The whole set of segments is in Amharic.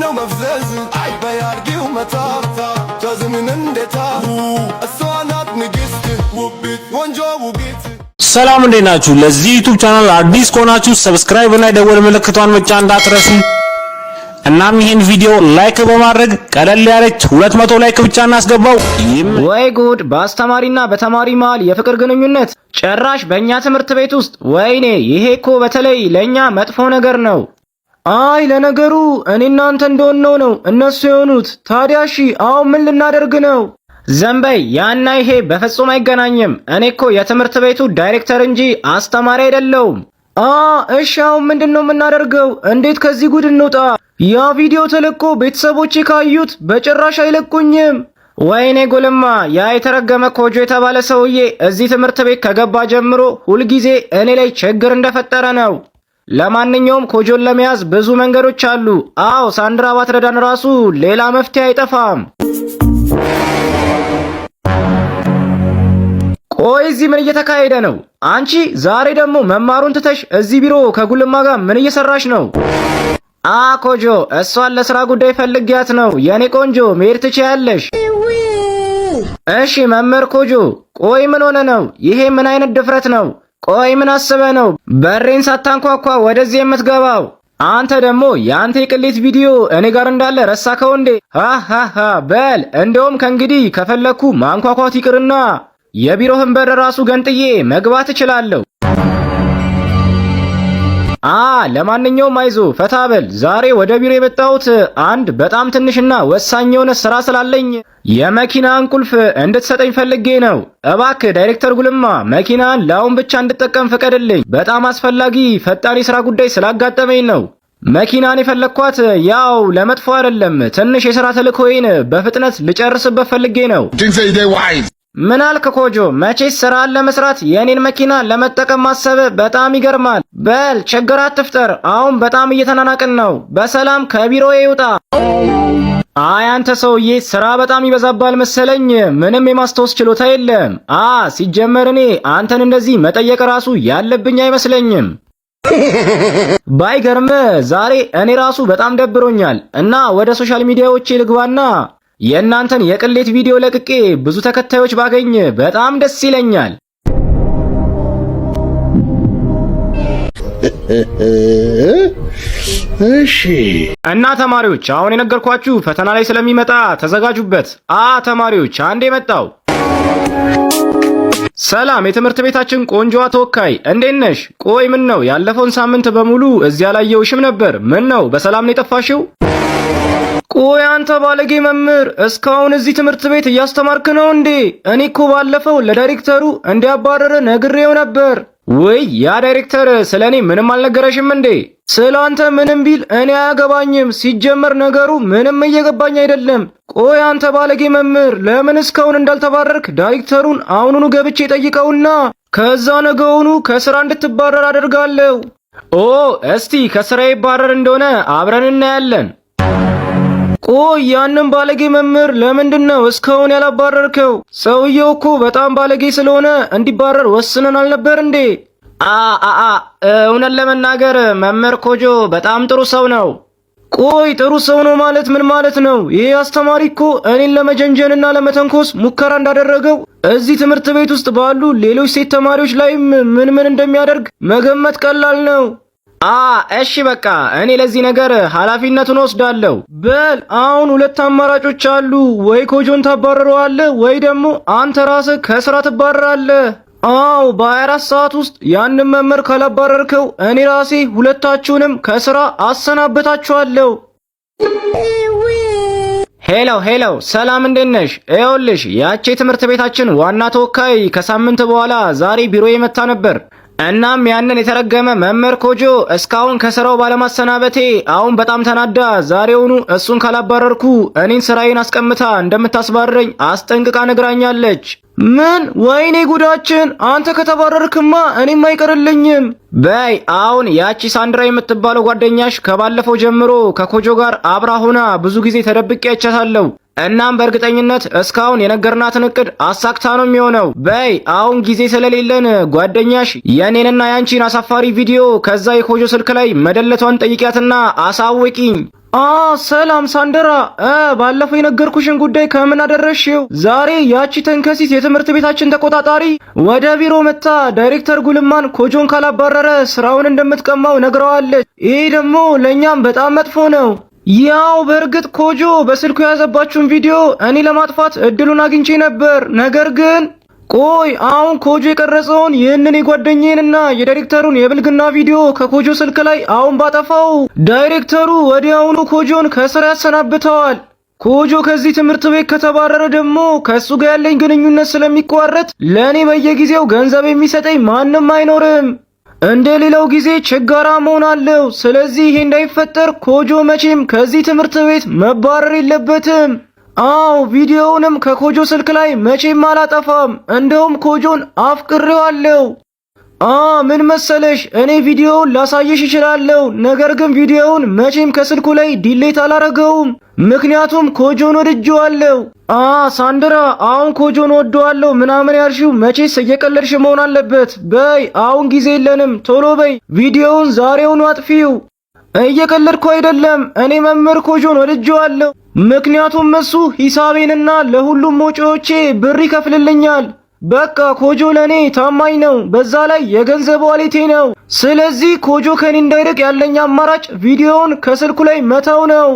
ነው መፍዘዝ በያርጊው መታ ጃዝምን እንዴታ እሷ ናት ንግስት ውቢት ወንጆ ውቢት። ሰላም፣ እንዴት ናችሁ? ለዚህ YouTube channel አዲስ ከሆናችሁ subscribe እና የደወል ምልክቷን መጫን እንዳትረሱ። እናም ይህን ቪዲዮ like በማድረግ ቀለል ያለች 200 like ብቻ እናስገባው። ወይ ጉድ! በአስተማሪና በተማሪ መሃል የፍቅር ግንኙነት፣ ጭራሽ በእኛ ትምህርት ቤት ውስጥ። ወይኔ፣ ይሄ እኮ በተለይ ለእኛ መጥፎ ነገር ነው። አይ፣ ለነገሩ እኔና አንተ እንደሆነው ነው እነሱ የሆኑት። ታዲያ እሺ፣ አሁን ምን ልናደርግ ነው? ዘንበይ፣ ያና ይሄ በፍጹም አይገናኝም። እኔ እኮ የትምህርት ቤቱ ዳይሬክተር እንጂ አስተማሪ አይደለሁም። አ እሺ፣ አሁን ምንድን ነው የምናደርገው? እንዴት ከዚህ ጉድ እንውጣ? ያ ቪዲዮ ተለቆ ቤተሰቦቼ ካዩት በጭራሽ አይለቁኝም። ወይኔ ጉልማ፣ ያ የተረገመ ኮጆ የተባለ ሰውዬ እዚህ ትምህርት ቤት ከገባ ጀምሮ ሁልጊዜ እኔ ላይ ችግር እንደፈጠረ ነው። ለማንኛውም ኮጆን ለመያዝ ብዙ መንገዶች አሉ። አዎ፣ ሳንድራ ባትረዳን ራሱ ሌላ መፍትሄ አይጠፋም። ቆይ፣ እዚህ ምን እየተካሄደ ነው? አንቺ ዛሬ ደግሞ መማሩን ትተሽ እዚህ ቢሮ ከጉልማ ጋር ምን እየሰራሽ ነው? አ ኮጆ፣ እሷን ለስራ ጉዳይ ፈልጊያት ነው። የኔ ቆንጆ፣ መሄድ ትችያለሽ። እሺ መምህር ኮጆ። ቆይ፣ ምን ሆነ ነው? ይሄ ምን አይነት ድፍረት ነው? ቆይ፣ ምን አስበህ ነው በሬን ሳታንኳኳ ወደዚህ የምትገባው? አንተ ደግሞ የአንተ የቅሌት ቪዲዮ እኔ ጋር እንዳለ ረሳከው እንዴ? ሃሃሃ። በል እንደውም ከእንግዲህ ከፈለኩ ማንኳኳት ይቅርና የቢሮህን በር ራሱ ገንጥዬ መግባት እችላለሁ። አ ለማንኛውም አይዞ፣ ፈታ በል። ዛሬ ወደ ቢሮ የመጣሁት አንድ በጣም ትንሽና ወሳኝ የሆነ ስራ ስላለኝ የመኪናን ቁልፍ እንድትሰጠኝ ፈልጌ ነው። እባክህ ዳይሬክተር ጉልማ፣ መኪናን ለአሁን ብቻ እንድጠቀም ፍቀድልኝ። በጣም አስፈላጊ ፈጣን የስራ ጉዳይ ስላጋጠመኝ ነው። መኪናን የፈለግኳት ያው ለመጥፎ አይደለም፣ ትንሽ የስራ ተልእኮዬን በፍጥነት ልጨርስበት ፈልጌ ነው። ምን አልክ ኮጆ? መቼስ ስራን ለመስራት የኔን መኪና ለመጠቀም ማሰብ በጣም ይገርማል። በል ችግር አትፍጠር። አሁን በጣም እየተናናቅን ነው። በሰላም ከቢሮዬ ይውጣ። አይ አንተ ሰውዬ፣ ስራ በጣም ይበዛብሃል መሰለኝ። ምንም የማስታወስ ችሎታ የለም። አ ሲጀመር እኔ አንተን እንደዚህ መጠየቅ ራሱ ያለብኝ አይመስለኝም። ባይገርም ዛሬ እኔ ራሱ በጣም ደብሮኛል እና ወደ social media ዎቼ ልግባና የእናንተን የቅሌት ቪዲዮ ለቅቄ ብዙ ተከታዮች ባገኝ በጣም ደስ ይለኛል። እሺ። እና ተማሪዎች፣ አሁን የነገርኳችሁ ፈተና ላይ ስለሚመጣ ተዘጋጁበት። አ ተማሪዎች፣ አንዴ መጣው። ሰላም የትምህርት ቤታችን ቆንጆዋ ተወካይ፣ እንዴት ነሽ? ቆይ፣ ምን ነው ያለፈውን ሳምንት በሙሉ እዚያ አላየሁሽም ነበር። ምን ነው፣ በሰላም ነው የጠፋሽው? ቆይ አንተ ባለጌ መምህር፣ እስካሁን እዚህ ትምህርት ቤት እያስተማርክ ነው እንዴ? እኔ እኮ ባለፈው ለዳይሬክተሩ እንዲያባረር ነግሬው ነበር። ውይ፣ ያ ዳይሬክተር ስለ እኔ ምንም አልነገረሽም እንዴ? ስለ አንተ ምንም ቢል እኔ አያገባኝም። ሲጀመር ነገሩ ምንም እየገባኝ አይደለም። ቆይ አንተ ባለጌ መምህር፣ ለምን እስካሁን እንዳልተባረርክ ዳይሬክተሩን አሁኑኑ ገብቼ ጠይቀውና ከዛ ነገውኑ ከስራ እንድትባረር አደርጋለሁ። ኦ፣ እስቲ ከስራ ይባረር እንደሆነ አብረን እናያለን። ቆይ፣ ያንን ባለጌ መምህር ለምንድን ነው እስካሁን ያላባረርከው? ሰውየው እኮ በጣም ባለጌ ስለሆነ እንዲባረር ወስነን አልነበር እንዴ? አ አ አ እውነት ለመናገር መምህር ኮጆ በጣም ጥሩ ሰው ነው። ቆይ፣ ጥሩ ሰው ነው ማለት ምን ማለት ነው? ይሄ አስተማሪ እኮ እኔን ለመጀንጀንና ለመተንኮስ ሙከራ እንዳደረገው እዚህ ትምህርት ቤት ውስጥ ባሉ ሌሎች ሴት ተማሪዎች ላይም ምን ምን እንደሚያደርግ መገመት ቀላል ነው። አ እሺ በቃ እኔ ለዚህ ነገር ኃላፊነቱን ወስዳለሁ። በል አሁን ሁለት አማራጮች አሉ። ወይ ኮጆን ታባረረዋለህ ወይ ደግሞ አንተ ራስህ ከስራ ትባረራለህ። አዎ፣ በ24 ሰዓት ውስጥ ያንን መምህር ካላባረርከው እኔ ራሴ ሁለታችሁንም ከስራ አሰናበታችኋለሁ። Hello hello፣ ሰላም፣ እንዴት ነሽ? ይኸውልሽ፣ ያቺ የትምህርት ቤታችን ዋና ተወካይ ከሳምንት በኋላ ዛሬ ቢሮ የመጣ ነበር። እናም ያንን የተረገመ መምህር ኮጆ እስካሁን ከስራው ባለማሰናበቴ አሁን በጣም ተናዳ ዛሬውኑ እሱን ካላባረርኩ እኔን ስራዬን አስቀምታ እንደምታስባርረኝ አስጠንቅቃ ነግራኛለች። ምን? ወይኔ ጉዳችን! አንተ ከተባረርክማ እኔም አይቀርልኝም። በይ አሁን ያቺ ሳንድራ የምትባለው ጓደኛሽ ከባለፈው ጀምሮ ከኮጆ ጋር አብራ ሆና ብዙ ጊዜ ተደብቄ አይቻታለሁ። እናም በእርግጠኝነት እስካሁን የነገርናትን እቅድ አሳክታ ነው የሚሆነው። በይ አሁን ጊዜ ስለሌለን ጓደኛሽ የኔንና ያንቺን አሳፋሪ ቪዲዮ ከዛ የኮጆ ስልክ ላይ መደለቷን ጠይቂያትና አሳውቂኝ። አ ሰላም ሳንድራ፣ ባለፈው የነገርኩሽን ጉዳይ ከምን አደረስሽው? ዛሬ ያቺ ተንከሲስ የትምህርት ቤታችን ተቆጣጣሪ ወደ ቢሮ መጥታ ዳይሬክተር ጉልማን ኮጆን ካላባረረ ስራውን እንደምትቀማው ነግረዋለች። ይሄ ደግሞ ለእኛም በጣም መጥፎ ነው። ያው በእርግጥ ኮጆ በስልኩ የያዘባችሁን ቪዲዮ እኔ ለማጥፋት እድሉን አግኝቼ ነበር። ነገር ግን ቆይ አሁን ኮጆ የቀረጸውን ይህንን የጓደኛዬንና የዳይሬክተሩን የብልግና ቪዲዮ ከኮጆ ስልክ ላይ አሁን ባጠፋው ዳይሬክተሩ ወዲያውኑ ኮጆን ከስራ ያሰናብተዋል። ኮጆ ከዚህ ትምህርት ቤት ከተባረረ ደግሞ ከእሱ ጋር ያለኝ ግንኙነት ስለሚቋረጥ ለእኔ በየጊዜው ገንዘብ የሚሰጠኝ ማንም አይኖርም። እንደ ሌላው ጊዜ ችጋራም እሆናለሁ። ስለዚህ ይሄ እንዳይፈጠር ኮጆ መቼም ከዚህ ትምህርት ቤት መባረር የለበትም። አዎ፣ ቪዲዮውንም ከኮጆ ስልክ ላይ መቼም አላጠፋም። እንደውም ኮጆን አፍቅሬዋለሁ። ምን መሰለሽ፣ እኔ ቪዲዮውን ላሳይሽ እችላለሁ። ነገር ግን ቪዲዮውን መቼም ከስልኩ ላይ delete አላረገውም፣ ምክንያቱም ኮጆን ወድጄዋለሁ። ሳንድራ፣ አሁን ኮጆን ወደዋለሁ ምናምን ያልሽው መቼስ እየቀለድሽ መሆን አለበት። በይ አሁን ጊዜ የለንም፣ ቶሎ በይ ቪዲዮውን ዛሬውኑ አጥፊው። እየቀለድኩ አይደለም። እኔ መምህር ኮጆን ወድጄዋለሁ፣ ምክንያቱም እሱ ሂሳቤንና ለሁሉም ወጪዎቼ ብር ይከፍልልኛል። በቃ ኮጆ ለኔ ታማኝ ነው። በዛ ላይ የገንዘብ wallet ኤ ነው። ስለዚህ ኮጆ ከኔ እንዳይርቅ ያለኝ አማራጭ ቪዲዮውን ከስልኩ ላይ መተው ነው።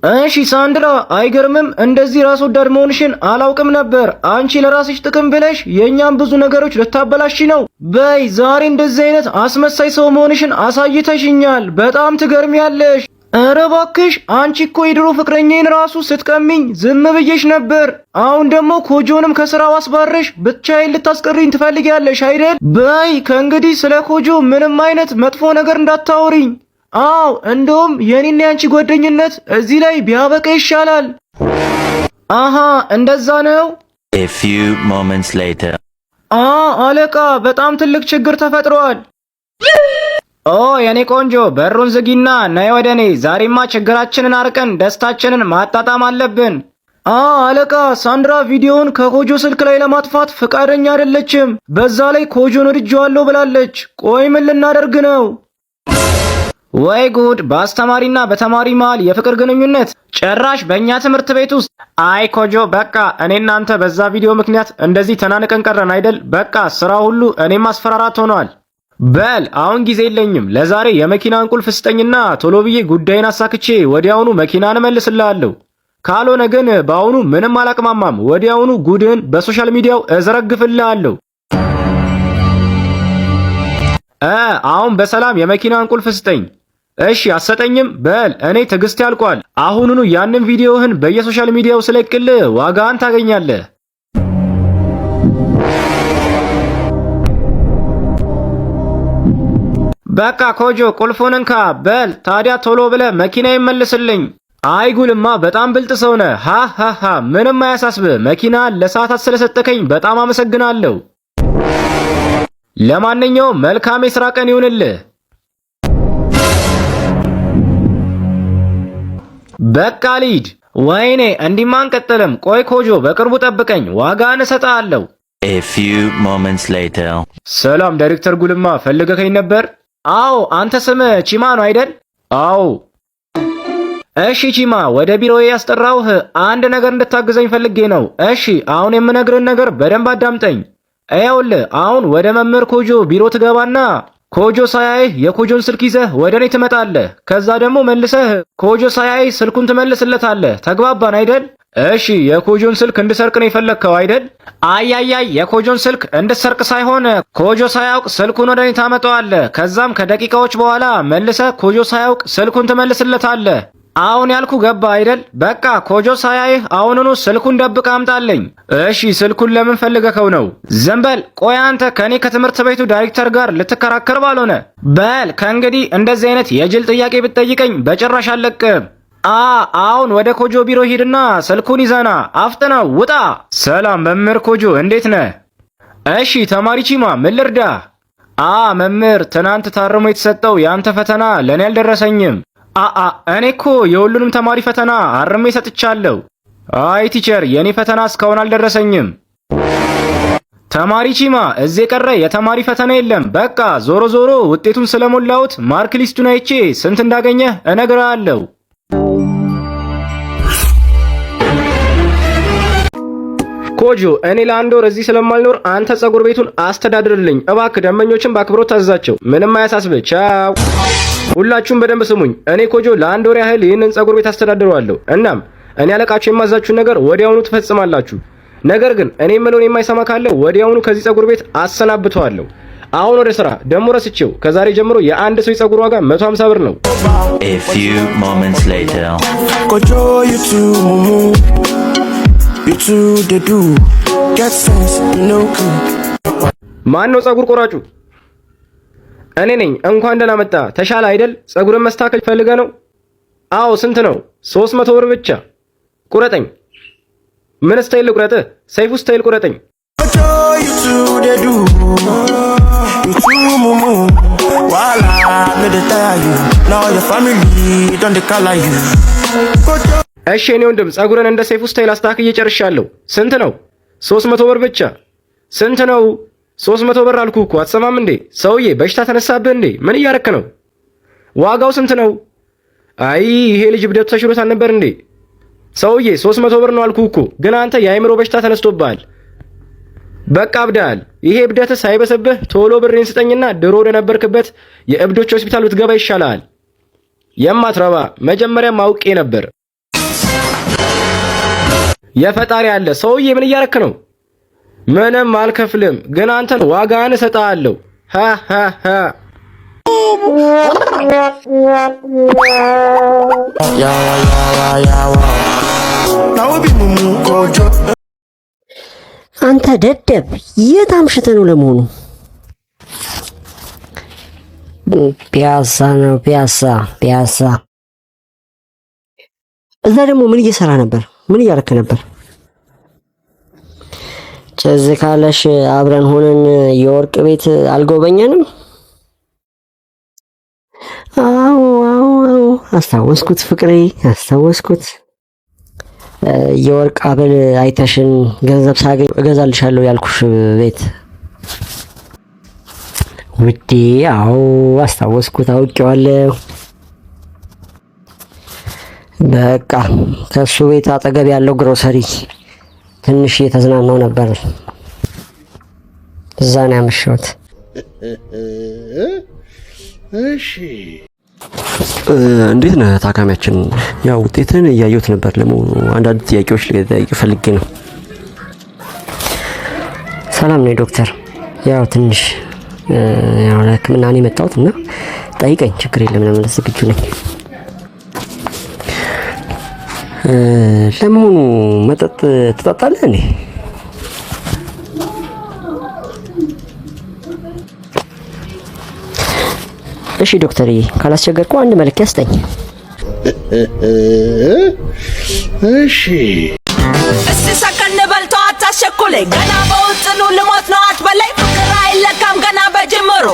እሺ ሳንድራ፣ አይገርምም? እንደዚህ ራስ ወዳድ መሆንሽን አላውቅም ነበር። አንቺ ለራስሽ ጥቅም ብለሽ የእኛን ብዙ ነገሮች ልታበላሽ ነው። በይ ዛሬ እንደዚህ አይነት አስመሳይ ሰው መሆንሽን አሳይተሽኛል። በጣም ትገርሚያለሽ። ኧረ እባክሽ፣ አንቺ እኮ የድሮ ፍቅረኛዬን ራሱ ስትቀሚኝ ዝም ብዬሽ ነበር። አሁን ደግሞ ኮጆንም ከስራው አስባረሽ ብቻዬን ልታስቀሪኝ ትፈልጊያለሽ አይደል? በይ ከእንግዲህ ስለ ኮጆ ምንም አይነት መጥፎ ነገር እንዳታወሪኝ። አዎ፣ እንደውም የኔና ያንቺ ጓደኝነት እዚህ ላይ ቢያበቃ ይሻላል። አሃ፣ እንደዛ ነው። A few moments later. አለቃ፣ በጣም ትልቅ ችግር ተፈጥሯል። ኦ የኔ ቆንጆ፣ በሩን ዝጊና ነይ ወደ እኔ። ዛሬማ ችግራችንን አርቀን ደስታችንን ማጣጣም አለብን። አለቃ፣ ሳንድራ ቪዲዮውን ከኮጆ ስልክ ላይ ለማጥፋት ፈቃደኛ አይደለችም። በዛ ላይ ኮጆን ወድጄዋለሁ ብላለች። ቆይ ምን ልናደርግ ነው? ወይ ጉድ! በአስተማሪና በተማሪ መሃል የፍቅር ግንኙነት፣ ጭራሽ በእኛ ትምህርት ቤት ውስጥ። አይ ኮጆ፣ በቃ እኔና አንተ በዛ ቪዲዮ ምክንያት እንደዚህ ተናንቀን ቀረን አይደል? በቃ ስራ ሁሉ እኔም ማስፈራራት ሆኗል። በል አሁን ጊዜ የለኝም። ለዛሬ የመኪናን ቁልፍ ስጠኝና ቶሎ ብዬ ጉዳይን አሳክቼ ወዲያውኑ መኪናን እመልስልሃለሁ። ካልሆነ ግን በአሁኑ ምንም አላቅማማም። ወዲያውኑ ጉድህን በ social media ው እዘረግፍልሃለሁ። አሁን በሰላም የመኪናን ቁልፍ ስጠኝ። እሺ አትሰጠኝም? በል እኔ ትዕግስት ያልቋል። አሁኑኑ ያንን ቪዲዮህን በየ social media ው ስለቅልህ ዋጋህን ታገኛለህ። በቃ ኮጆ፣ ቁልፉን እንካ። በል ታዲያ ቶሎ ብለህ መኪናዬን መልስልኝ። አይ ጉልማ፣ በጣም ብልጥ ሰው ነህ። ሃሃሃ፣ ምንም አያሳስብህ። መኪና ለሰዓታት ስለሰጠከኝ በጣም አመሰግናለሁ። ለማንኛውም መልካም የሥራ ቀን ይሁንልህ። በቃ ልሂድ። ወይኔ፣ እንዲህማ አንቀጥልም። ቆይ ኮጆ፣ በቅርቡ ጠብቀኝ፣ ዋጋህን እሰጥሃለሁ። A few moments later. ሰላም ዳይሬክተር ጉልማ፣ ፈልገኸኝ ነበር? አዎ፣ አንተ ስምህ ቺማ ነው አይደል? አዎ። እሺ ቺማ፣ ወደ ቢሮዬ ያስጠራሁህ አንድ ነገር እንድታግዘኝ ፈልጌ ነው። እሺ፣ አሁን የምነግርህን ነገር በደንብ አዳምጠኝ። ይኸውልህ፣ አሁን ወደ መምህር ኮጆ ቢሮ ትገባና ኮጆ ሳያይህ የኮጆን ስልክ ይዘህ ወደ እኔ ትመጣለህ። ከዛ ደግሞ መልሰህ ኮጆ ሳያይህ ስልኩን ትመልስለታለህ። ተግባባን አይደል? እሺ፣ የኮጆን ስልክ እንድሰርቅ ነው የፈለግከው አይደል? አያያይ፣ የኮጆን ስልክ እንድሰርቅ ሳይሆን ኮጆ ሳያውቅ ስልኩን ወደ እኔ ታመጣዋለህ። ከዛም ከደቂቃዎች በኋላ መልሰህ ኮጆ ሳያውቅ ስልኩን ትመልስለታለህ። አሁን ያልኩ ገባ አይደል? በቃ ኮጆ ሳያይህ አሁኑኑ ስልኩን ደብቀህ አምጣልኝ። እሺ፣ ስልኩን ለምን ፈልገከው ነው? ዝም በል። ቆይ አንተ ከኔ ከትምህርት ቤቱ ዳይሬክተር ጋር ልትከራከር ባልሆነ። በል ከእንግዲህ እንደዚህ አይነት የጅል ጥያቄ ብትጠይቀኝ በጭራሽ አልለቅም። አሁን ወደ ኮጆ ቢሮ ሂድና ስልኩን ይዘህ ና፣ አፍጥነው ውጣ። ሰላም መምህር ኮጆ፣ እንዴት ነህ? እሺ ተማሪ ቺማ፣ ምን ልርዳ? መምህር፣ ትናንት ታርሞ የተሰጠው የአንተ ፈተና ለእኔ አልደረሰኝም። አአ፣ እኔ እኮ የሁሉንም ተማሪ ፈተና አርሜ ሰጥቻለሁ። አይ teacher፣ የኔ ፈተና እስካሁን አልደረሰኝም። ተማሪ ቺማ፣ እዚህ የቀረ የተማሪ ፈተና የለም። በቃ ዞሮ ዞሮ ውጤቱን ስለሞላሁት mark list ኡን አይቼ ስንት እንዳገኘህ እነግርሃለሁ። ኮጆ፣ እኔ ለአንድ ወር እዚህ ስለማልኖር አንተ ጸጉር ቤቱን አስተዳድርልኝ እባክህ። ደንበኞችን በአክብሮት ታዘዛቸው። ምንም አያሳስብህ። ቻው። ሁላችሁም በደንብ ስሙኝ። እኔ ኮጆ ለአንድ ወር ያህል ይህንን ጸጉር ቤት አስተዳድረዋለሁ። እናም እኔ አለቃችሁ የማዛችሁን ነገር ወዲያውኑ ትፈጽማላችሁ። ነገር ግን እኔ የምለውን የማይሰማ ካለ ወዲያውኑ ከዚህ ጸጉር ቤት አሰናብተዋለሁ። አሁን ወደ ስራ። ደሞ ረስቼው፣ ከዛሬ ጀምሮ የአንድ ሰው የጸጉር ዋጋ 150 ብር ነው። A few moments later. Kojo, you too, mumu. You too, they do. Get sense, you know cool. ማን ነው ጸጉር ቆራጩ? እኔ ነኝ። እንኳን ደህና መጣህ። ተሻለ አይደል? ጸጉርን መስተካከል ፈልገህ ነው? አዎ። ስንት ነው? 300 ብር ብቻ። ቁረጠኝ። ምን style ልቁረጥህ? ሰይፉ style ቁረጠኝ። Kojo, you too, they do. You too, mumu. Wahala, no dey tire you. Now your family don dey call you. Kojo. እሺ የኔ ወንድም፣ ጸጉርን እንደ ሰይፉ style አስተካክዬ ጨርሻለሁ። ስንት ነው? 300 ብር ብቻ። ስንት ነው? 300 ብር አልኩህ እኮ፣ አትሰማም እንዴ? ሰውዬ፣ በሽታ ተነሳብህ እንዴ? ምን እያረክ ነው? ዋጋው ስንት ነው? አይ፣ ይሄ ልጅ እብደቱ ተሽሎት አልነበር እንዴ? ሰውዬ፣ 300 ብር ነው አልኩህ እኮ፣ ግን አንተ የአእምሮ በሽታ ተነስቶብሃል። በቃ አብደሃል። ይሄ እብደትህ ሳይበስብህ ቶሎ ብሬን ስጠኝና ድሮ ወደ ነበርክበት የእብዶች ሆስፒታል ብትገባ ይሻልሃል። የማትረባ፣ መጀመሪያም አውቄ ነበር። የፈጣሪ አለ። ሰውዬ፣ ምን እያረክ ነው? ምንም አልከፍልም፣ ግን አንተን ዋጋህን እሰጥሃለሁ። ሃ ሃ ሃ። Yawa, yawa, yawa. Now we be mumu, Kojo. አንተ ደደብ፣ የት አምሽተህ ነው ለመሆኑ? ፒያሳ ነው፣ ፒያሳ ፒያሳ። እዛ ደግሞ ምን እየሰራ ነበር? ምን እያረክ ነበር? ትዝ ካለሽ አብረን ሆነን የወርቅ ቤት አልጎበኘንም? አዎ አዎ አዎ፣ አስታወስኩት ፍቅሬ፣ አስታወስኩት። የወርቅ ሀብል አይተሽን ገንዘብ ሳገኝ እገዛልሻለሁ ያልኩሽ ቤት ውዴ። አዎ፣ አስታወስኩት፣ አውቄዋለሁ። በቃ ከሱ ቤት አጠገብ ያለው ግሮሰሪ ትንሽ እየተዝናናው ነበር። እዛ ነው ያመሸሁት። እሺ። እንዴት ነህ ታካሚያችን? ያው ውጤትን እያየሁት ነበር። ለመሆኑ አንዳንድ ጥያቄዎች ልጠይቅ ፈልጌ ነው። ሰላም ነኝ ዶክተር። ያው ትንሽ ያው ለሕክምና ነው የመጣሁት እና ጠይቀኝ፣ ችግር የለም፣ ለመመለስ ዝግጁ ነኝ። ለመሆኑ መጠጥ ትጠጣለህ እንዴ? እሺ ዶክተርዬ፣ ካላስቸገርኩ አንድ መለኪያ ስጠኝ። እሺ። እስቲ ሰከን በል ተው አታስቸኩለኝ፣ ገና በውጥኑ ልሞት ነው አትበለኝ። ፍቅር አይለካም ገና በጅምሩ።